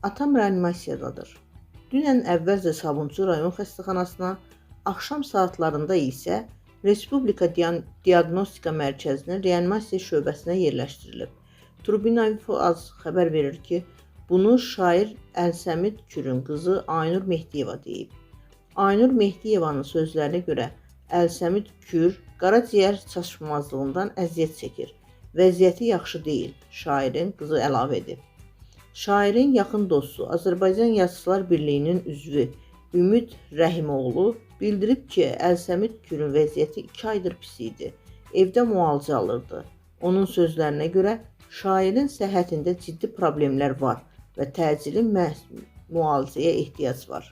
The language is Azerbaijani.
Atam reanimasiyadadır. Dünən əvvəlcə Sabunçu rayon xəstəxanasına, axşam saatlarında isə Respublika Diaqnostika Mərkəzinin reanimasiya şöbəsinə yerləşdirilib. Turbina Info az xəbər verir ki, bunu şair Əlsəmid Kürün qızı Aynur Mehdiyeva deyib. Aynur Mehdiyevanın sözlərinə görə Əlsəmid Kür qaraciyər çatışmazlığından əziyyət çəkir. Vəziyyəti yaxşı deyil, şairin qızı əlavə edib. Şairin yaxın dostu, Azərbaycan Yazıçılar Birliyinin üzvü Ümid Rəhimoğlu bildirib ki, Əlsəmid Kürün vəziyyəti 2 aydır pis idi. Evdə müalicə alırdı. Onun sözlərinə görə şairin səhhətində ciddi problemlər var və təcili müalicəyə ehtiyac var.